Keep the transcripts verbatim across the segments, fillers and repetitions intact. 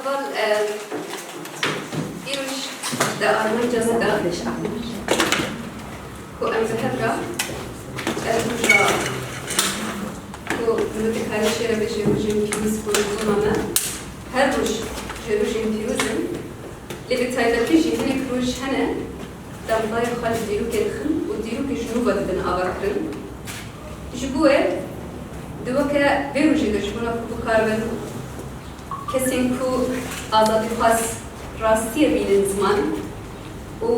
Heval, e, îroj di armanca me de ku em bi hev re ev roja ku min dikare jê re bêje rojên pîroz ku li doma me her roj ji rojên pîroz in, lê bi taybetî jî hinek roj hene demxayê xwe li dîrokê dixin û dîrokê ji nû ve dibin avakirin. Ji bo wê di weke vê rojê de ji bona ku bikaribin kesên ku azadîxwaz rastiyê bînin ziman û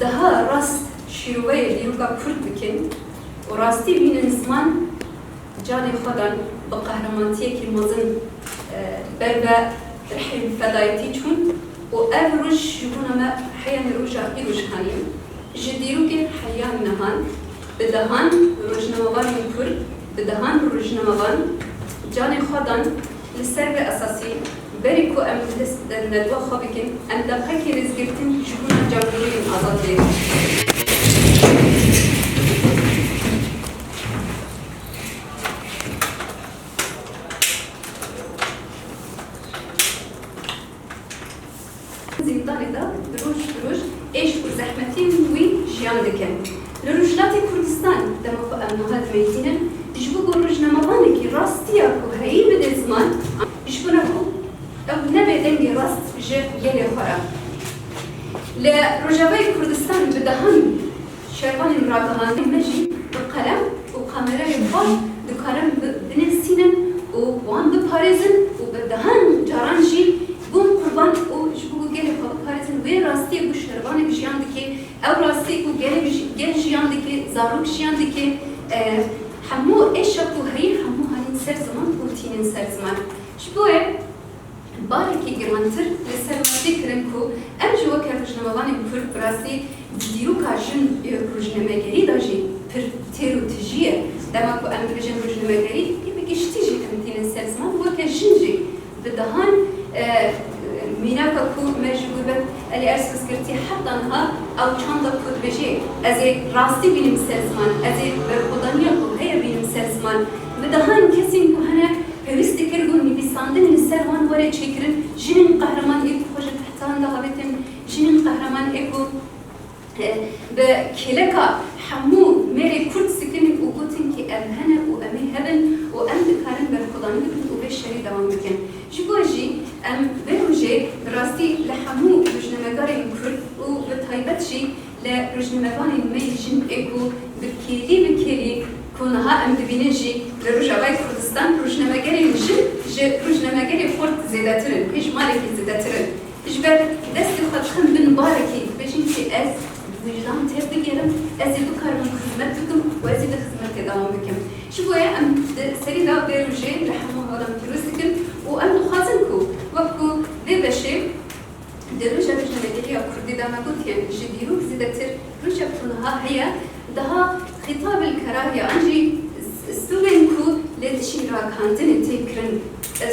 daha rast şîroveyê dîroka Kurd bikin û rastî bînin ziman, canê xwe dan, bi qehremaniyekî mezin, e, ber ve rihên fedayetî çûn û ev roj ji bona me heya roja îroj haniye. Ji dîrokê heya nihan bi dehan rojnamevanên Kurd, bi dehan rojnamevan canê xwe dan, li ser vê esasî berî ku em dest bi nedwa xwe bikin, em deqekê rêzgirtin ji bona cangoriyên azad bêrin. Zîndanê de bi roj bi roj êş û zehmetên wî jiyan dikin. Li Rojhilatê Kurdistan, dema ku em niha dimeytînin, ji bo ku rojnamevanekî rastiya ku heyî bide ziman, ji bona ku ew nebe dengê rast ji gelê xwe re. Li Rojavayê Kurdistan bi dehan şervanên ragihandin me jî bi qelem û kamerayê xwe dikarin bi-, binivîsînin û wan biparêzin û bi dehan caran jî bûn qurban û ji bo ku gelê xwe biparêzin, wê rastiyê ku şervanek jiyan dike, ew rastiyê ku gelek ji-, gel jiyan dike, zarok jiyan dike, e, hemû êşa ku heyî hemû hanîn ser ziman û tînin ser ziman. Ji bo wê barekî girantir li ser me tê kirin ku em jî weke rojnamevanên Kurd bi rastî di dîroka jin ê rojnamegerî de jî pir têr û tijî ye. Dema ku em dibêjin rojnamegerî, yê bi giştî jî em tînin ser ziman, weke jin jî bi dehan, e, mînaka ku me ji gurbet Elî Ersoz girtî heta niha ew çanda ku dibêjê, ez ê rastî bînim ser ziman, ez ê berxwedaniya ku heye bînim ser ziman. Bi dehan kesên ku hene pêwîst dikir ku nivîsandin li ser wan were çêkirin, jinên qehreman ê ku xwe ji tehtan de avêtin, jinên qehreman ê ku, e, bi kêleka hemû mêrê Kurd sikinin û gotin ki em hene û em ê hebin û em dikarin berxwedanî bikin û vê şerî dewam bikin. Ji bo jî em vê rojê bi rastî li hemû rojnamegarên Kurd û bi taybet jî li rojnamevanên me yê jin ê ku bi kêlî bi kêlî ku niha em dibînin jî li Rojavayê Kurdistan rojnamegerên jin ji rojnamegerê xort zêdetir in, hêj malekî zêdetir in. Ji ber destê xwe dixin bin barekî, dibêjin ki ez bi wijdan tev digerim, ez ê bikaribim xizmet bikim û ez ê di xizmetê dewam bikim. Ji bo ye em di serî de vê rojê li hemû hevalan pîroz dikin û em dixwazin ku wek ku vê beşê di roja rojnamegeriya Kurdî de me gotiye, ji dîrok zêdetir rojek ku niha heye, daha xîtab el kerah yan jî stûvên ku li dijî ragihandinê tê kirin,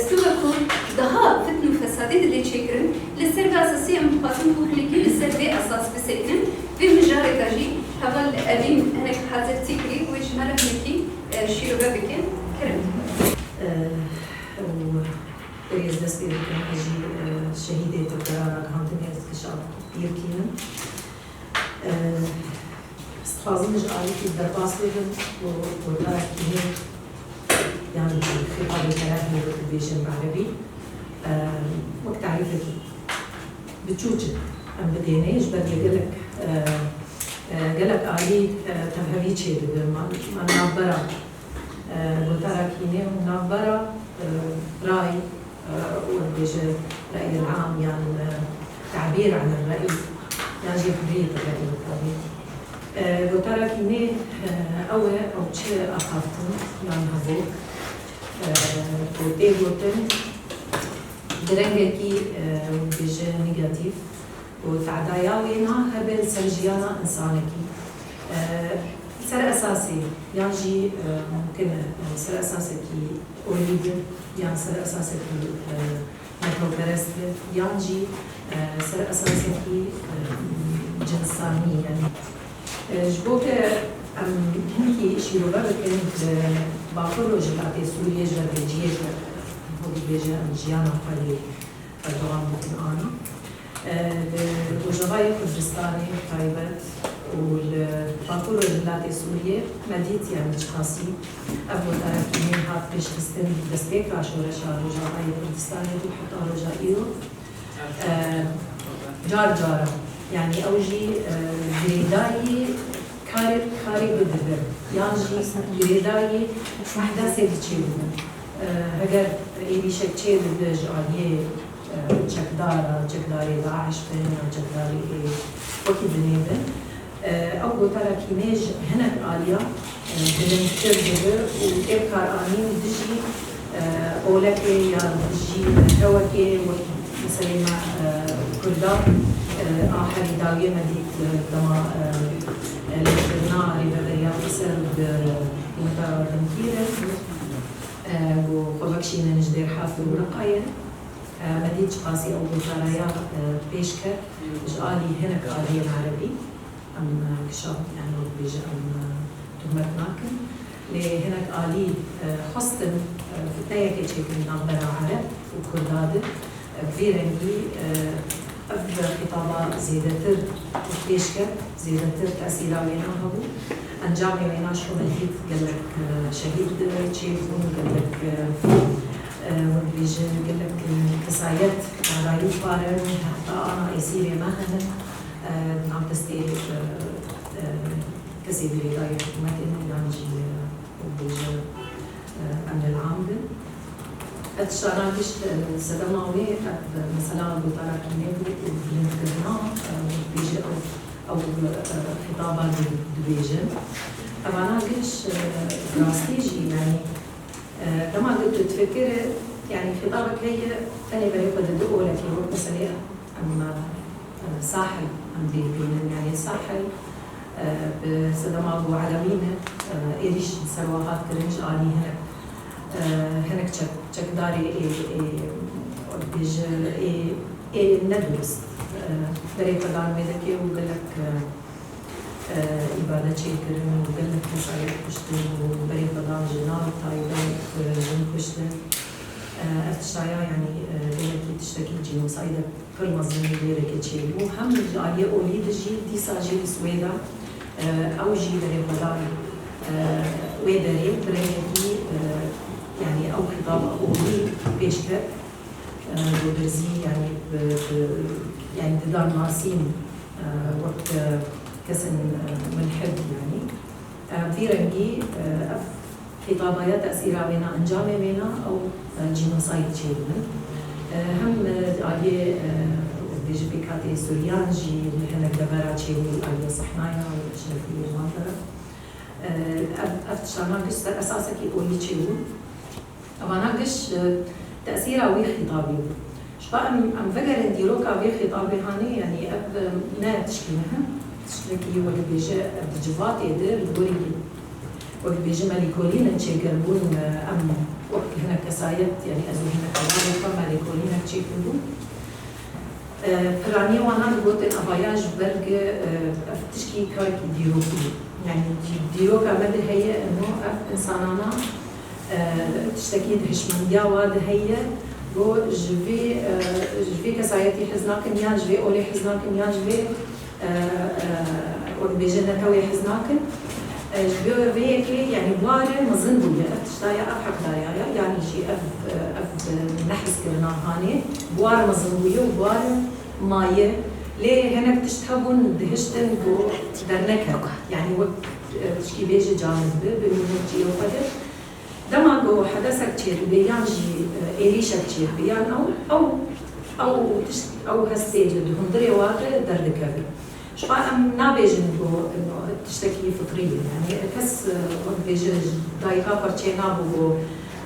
stûve ku daha fitn û fesadê dide çêkirin, li ser vê esasî em dixwazin ku hinekî li ser vê esas bisekinin. Vê mijarê de jî heval Evîn hinek hazirtî kirî, wê ji me re hinekî, e, şîrove bike. Kerem. E, û Rêz dest pê bikin, ez jî, e, şehîdê tevgera ragihandinê ez dikişa pîrkî me. E, ez dixwazim ji alîkî derbas bibim û gotarekî hê, yan jî xîtabê kerehê dibêjin bi erebî. E, wek tarîfekî biçûçik em bidênê, ji ber gelek, e, e, gelek alî, e, tevhevî çêdibe. Me, me navbera E, gotarekî nê û navbera, e, ray, e, û dibêje reyil am yan, e, tebîr anil rey, yan jî hurriyet rey tabî. E, gotarekî nê, e, ew e, ew çi axaftin yan hebû, e, ku tê gotin, bi rengekî, e, dibêje negatîf, û tedaya wê niha hebe li ser jiyana însanekî. E, ser esasê yan jî, e, mumkin e, e, ser esasekî olî be, yan ser esasekî, e, netewperest be, yan jî, e, ser esasekî, e, cinsanî, yanî, e, ji bo ke em hinkî şîrove bikin, li Bakur Rojhilatê Sûriyê ji ber cihê ku, e, hûn dibêje em jiyana xwe lê, e, Rojavayê Kurdistanê taybet û li Bakur û Welatê Sûriyê me dît, yanî çiqasî ev gotara kînê hat pêşxistin destpêka şoreşa Rojavayê Kurdistanê bû heta roja îro. E, car cara, yanî ew jî, e, girêdayî karê, karê bidibe, yan jî girêdayî mehdesê diçêbû. E, heger êrîşek çêdibe ji aliyê, e, çekdara, çekdarê DAIŞ bin, ya çekdarê ê wekî dinê bin, e, ew gotara kînê ji hinek aliya, e, bilindtir dibe û tê bikaranîn dijî, e, olekê ya dijî netewekê wekî meselê me, e, Kurda, e, a herî dawiyê me dît, e, dema, e, e, lêkirina rêveberiya Xweser bi gotara binkî re, e, ku xwe vekişînin ji Dêrhaf û Reqayê. E, me dît çiqasî ew gotara ya, e, pêş ket ji alî hinek aliyên erebî. Em, e, kişand, yanî wek bêje em, e, tuhmet nakin. Lê hinek alî, e, xwestin, e, fitneyekê çêkin navbera Ereb û Kurda de. E, bi vî rengî, e, ev xîtaba zêdetir pêş ket, zêdetir tesîra wêna hebû. Encamê wêna ji xwe me dît gelek, e, şehîd çêbûn, gelek, e, e, wek bêje gelek, e, kesayet darayî xwarin, heta ana êsîrê me hene. E, nav destê, e, e, kesê girêdayî hikûmetê ne, yan jî, e, wek bêje, e, emnil am bin. Ev tiştana giş, e, sedema wê, ev mesela gotara kînê bû û bilindkirina, e, wek bêje ew, ew, e, xîtaba di-, dibêjin. Evana giş, e, rastî jî, yanî, e, dema ku tu difikire, yanî xîtabek heye, tenê berê xwe dide olekê, wek meselê em, e, Sahil, em dê bînin, yanî Sahil, e, bi sedema ku Elamî ne, e, êrîş li ser wa hat kirin ji alî hinek, e, hinek çek-, çekdarê ê, ê, wek bêje, ê, ê nedurist, e, berê xwe dan wê dike û gelek, e, e, îbade çêkirin û gelek kesayet kuştin û berê xwe dan jina taybet, e, jin kuştin. E, ev tiştaya, yanî, e, gelekî tiştekî cînosaydek pir mezin li wê derê çêbû. Hem ji aliyê olî de jî, dîsa jî li Swêda, e, ew jî berê xwe dan, e, wê derê bi rengekî, e, yanî ew xîtaba olî pêş ket. E, Goderzî, yanî bi, bi, yanî didan nasîn, e, wek, e, kesên, e, milhid, yanî. E, vî rengî, e, ev xîtabaya tesîra wêna, encamê wêna ew, e, cînosayd çêdibin. E, hem, e, aliyê, e, bêje pêkhatê Suryan jî li hinek devera çêbû, aliyê Sehnaya û Eşrefî û wan deran. E, ev, ev tiştana giş ser esasekî olî çêbû. Evana giş, e, tesîra wî xîtabî bû. Ji xwe em, em vegerin dîroka vê xîtabê hanê, yanî ev, e, ne tişkî ne, tiştekî wek bêje, ev di civatê de li gorî, wek bêje me lêkolînek çêkiribûn, e, em wek hinek kesayet, yanî ez û hinek hevalên xwe me lêkolînek çêkiribûn. E, piraniyê wana digotin, evaya ji ber ku, e, ev tişkî karekî dîrokî ye. Yanî dî-, dîroka me de heye, ino ev însanana, e, tiştekî di hişmendiya wa de heye, ku ji vê, e, ji vê kesayetî hez nakin, yan ji vê olê hez nakin, yan ji vê, e, e, wek bêje netewê hez nakin. E, ji bo vê yekê, yanî, buhare mezin bûye. Ev tiştaya, ev heqdaya ye. Yanî jî ev, ev nehezkirina hanê buhare mezin bûye û buhare maye. Lê hinek tişt hebûn dihiştin ku dernekeve. Yanî wek, e, tişkî bêje canê dibe, bimîne cihê xwe de. Dema ku hedesek çêdibe yan jî, e, êrîşek çêdibe yan ew, ew, ew tişt, ew hestê li di hundirê wa de derdikeve. Ji xwe em nabêjin ku, e, tiştekî fitrî ye. Yanî kes, e, wek bêje ji dayika xwe çênabû ku,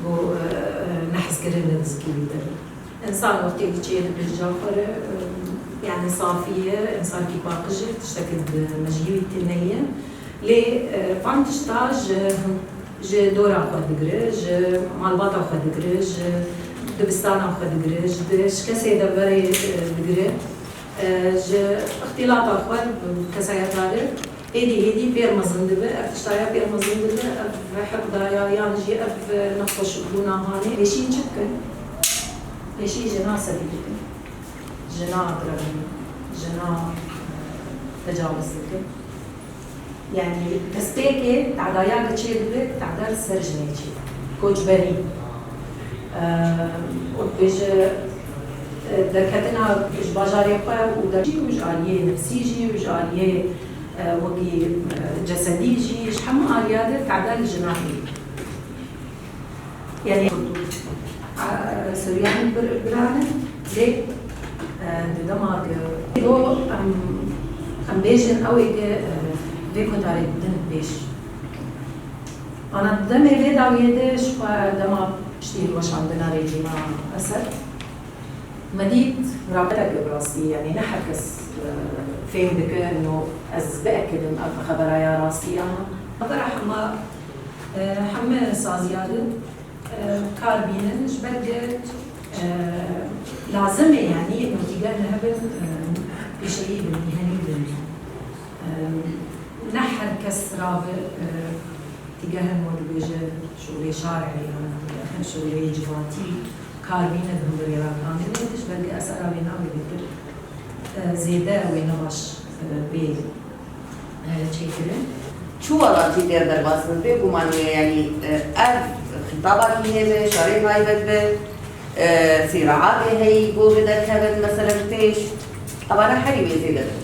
ku, e, e, nehezkirin li nizikî wî de be. Însan wextê diçe di pêşiya xwe re, e, yanî safî ye, însankî paqij e, tiştekî di mejiyê wî tune ye. Lê, e, van tişta ji, ji dora xwe digire, ji malbata xwe digire, ji dibistana xwe digire, ji, ji kesê deverê, e, digire. E, ji îxtîlata xwe bi kesayeta re êdî êdî pêr mezin dibe, ev tiştaya pêr mezin dibe, ev heqdaya yan jî ev nexweşbûna hanê pêşî çi bikin? Pêşî jina sedî bikin. Jina direbin, jina Tecawuz dikin. Yanî destpêkê tedaya çê dibe, teda li ser jinê çê. Koçberî. Eee, û dibêje, e, derketina ji bajarê xwe û derçî û ji aliyê nefsî jî û ji aliyê, e, wekî, e, cesedî jî, ji hemû aliya de teda li jina heye. Yanî, e, Suriyani bir, birane, lê, e, di dema ku do em, em bêjin ew ê ku, e, vê kotarê din pêş. Ana demê vê dawiyê de ji xwe dema piştî hilweşandina rejîma Esed, me dît rabetek bi rastî, yanî ne her kes, e, fêm dike, no ez biekidin ev xebera ya rastî ya. Xebera hema, e, heme saziya de, e, kar bînin, ji ber ku, e, lazim e, yanî notîgeh hebin, e, pêşeyî bin, mîhenî bin. E, ne her kes rabe, e, Tîgehin we dibêje şolê şarê yan şolê civatî kar bîne di hundirê ragihandinê de, ji ber ku esera wê navê dê pir, e, zêde wê ne baş, e, bê, e, çêkirin. Çi welatî tê derbas bin? Bêguman wê, yanî, e, ev xîtabakî hebe, şarê taybet be, e, sîraatê heyî, goge derkevin, meselen pêş. Evana herî wê zêde bin.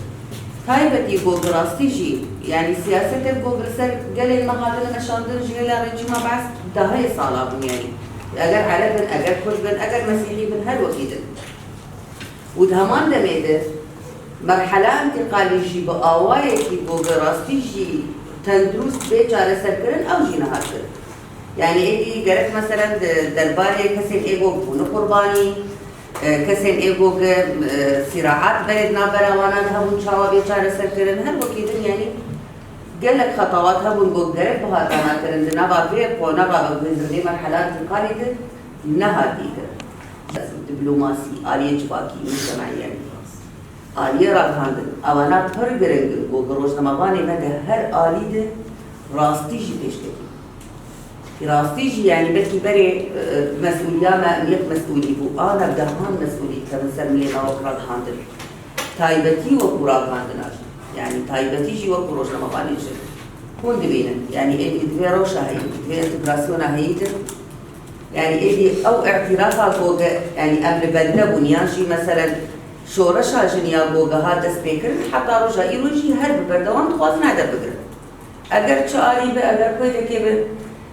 Taybetî ku bi rastî jî, yanî siyasetê ku bi li ser gelên me hatine meşandin ji hêla rejîma Be'es dehê sala bûn, yanî eger Ereb bin, eger Kurd bin, eger Mesîhî bin, her wekî din. Û di heman demê de merhela întîqalî jî bi awayekî ku bi rastî jî tendurist bê çareserkirin, ew jî nehat kirin. Yanî êdî gerek meselen di derbarê kesên ê ku bûne qurbanî, e, kesên ê ku, e, sîraat berê di navbera wana de hebûn çawa bê çareserkirin, her wekî din, yanî gelek xetawat hebûn ku gerek bihatana kirin, di nava vê qonaxa ve ku hêzin vê merhela întîqalî de nehat dîtin. Diplomasî, aliyê civakî, mujtemaiyen, aliyê ragihandin, ewana pir giring in ku bi rojnamevanê me de her alî de rastî jî pêşketî. Rastî jî, yanî belkî berê, e, mesûliya me yek mesûlî bû, ana bi dehan mesûlî dikevin ser milê me wek ragihandin. Taybetî wekû ragihandina jin. Yanî taybetî jî wekû rojnamevanên jin. Hûn dibînin. Yanî êdî di vê rewşa heyî, di vê întegrasyona heyî de, yanî êdî ew îtîrafa ku ge, yanî em li bende bûn, yan jî meselen şoreşa jin ya ku ge hat dest pê kirin, heta roja îro jî her bi berdewam dixwazin hedef bigirin. Eger çi alî be, eger koyekê be,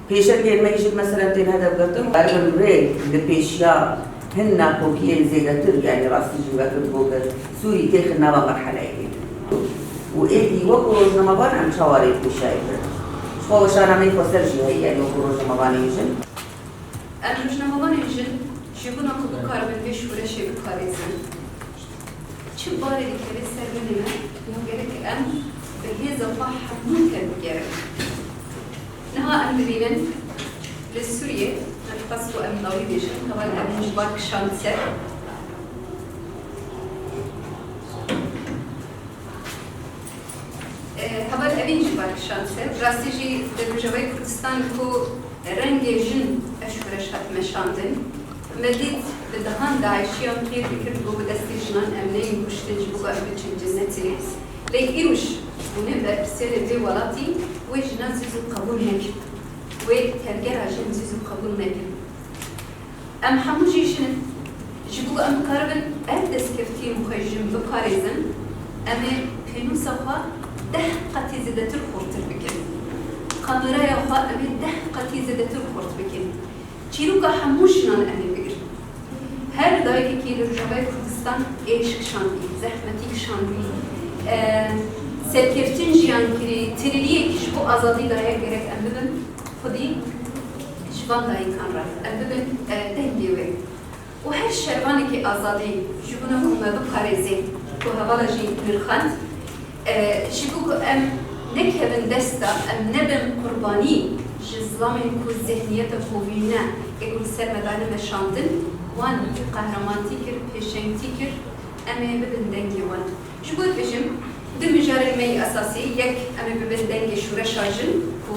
pêşengên me jî meselen tên hedef girtin. Eger rê li pêşiya hin nakokiyên zêdetir, yanî rastî jî vekir ku ge Sûrî têxin nava merheleyê. Û êdî wekû rojnamevan em çawa rê pêşiya kirin? Ji xwe weşana me xweser jî heye, yanî wekû rojnamevanên jin. Em rojnamevanên jin ji bona ku bikaribin vê şoreşê biparêzin, çi barê dikeve ser binê me, ya gerek em bi hêza xwe hemû tevbigerin. Niha em dibînin li Sûriyê, em dixwest ku em dawî bêjin, heval Evîn ji bar kişand ser. E, heval Evîn ji bar kişand ser. Rastî jî di Rojavayê Kurdistan ku rengê jin ev şoreş hat meşandin. Me dît bi dehan DAIŞiyan qîr dikir ku bi destê jinan em neyên kuştin ji bo ku em biçin cennetê. Lê îroj bûne berpirsiyarê vê welatî wê jinan zû zû qebûl nekin. Wê tevgera jin zû zû qebûl nekin. Em hemû jî jin in. Ji bo em bikaribin ev destkeftiyên xwe jin biparêzin, em ê pênûsa xwe deh qetî zêdetir xurtir bikin. Kameraya xwe em ê deh qetî zêdetir xurt bikin. Çîroka hemû jinan em ê bigirin. Her dayikekî li Rojavayê Kurdistan êş kişandî, zehmetî kişandî, e, serkeftin jiyan kirî, tirîliyekî ji bo azadî daye, gerek em bibin xwedî ji van dayikan re, em bibin, e, dengê wê. Û her şervanekî azadî ji bona ku me biparêzê, ku hevala jî nirxand, e, ji bo ku em nekevin desta, em nebin qurbanî ji zilamên ku zihniyeta hovîne ê ku li ser me dane meşandin, wan qehremanî kir, pêşengî kir, em ê bibin dengê wan. Ji bo dibêjim, du mijarên me yê esasî, yek, em ê bibin dengê şoreşa jin ku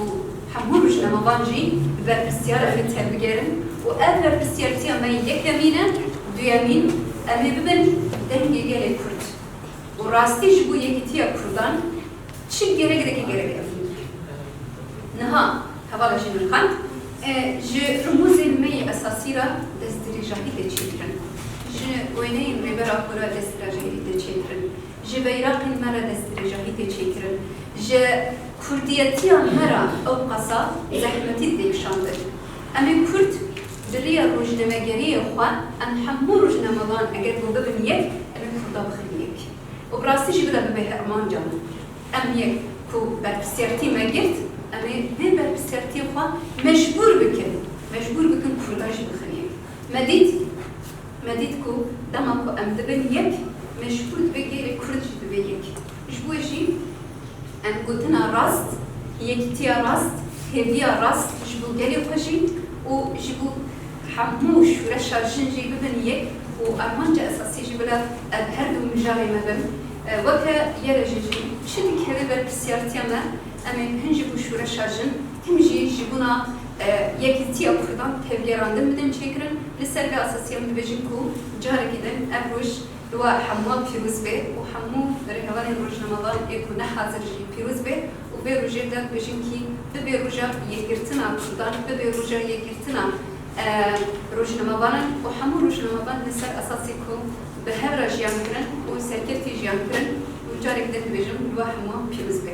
hemû rojnamevan jî bi berpirsyar em ê tevbigerin û ev berpirsiyartiya me yekemîn e, duyemîn, em ê bibin dengê gelê Kurd. Û rastî ji bo yekîtiya Kurdan çi gerek dike, gerek ev bike. Niha hevala jî min xwend, e, ji rûmûzên me yê esasî re destdirêjahî tê çêkirin. Ji wêneyên Rêbera Xwe re destdirêjahî tê çêkirin. Ji beyraqên me re destdirêjahî tê çêkirin. Ji kurdiyetiya me re ew qasa zehmetî tê kişandin. Em ê Kurd di riya rojnamegeriyê xwe, em hemû rojnamevan eger ku bibin yek, em ê Kurda bixin yek. Û bi rastî jî bila bibe armanca me. Em yek ku berpirsiyartî me girt, em ê vê berpirsiyartiyê xwe mecbûr bikin. Mecbûr bikin Kurda jî bixin yek. Me dît, me dît ku dema ku em dibin yek, mecbûr dibe gelê Kurd jî bibe yek. Ji bo jî em gotina rast, yekîtiya rast, hêviya rast ji bo gelê xwe jî û ji bo hemû şûreşa jin jî bibin yek û armanca esasî jî bila ev her du mijarê me bin. E, weke yere jî jî çi dikeve berpirsiyartiya me, em ê hin ji bo şûreşa jin, tim jî ji bona, e, yekîtiya Kurdan tevgerandin bidin çêkirin. Li ser vê esasî em dibêjin ku carekî din ev roj li we hemû pîroz be û hemû rêhevalên rojnamevan ê ku ne hazir jî pîroz be û vê rojê de dibêjin kî bibe roja yekgirtina Kurdan, bibe roja yekgirtina, e, rojnamevanan û hemû rojnamevan li ser esasê ku bi hev re jiyan kirin û serkeftî jiyan kirin û carek din dibêjim li we hemû pîroz be.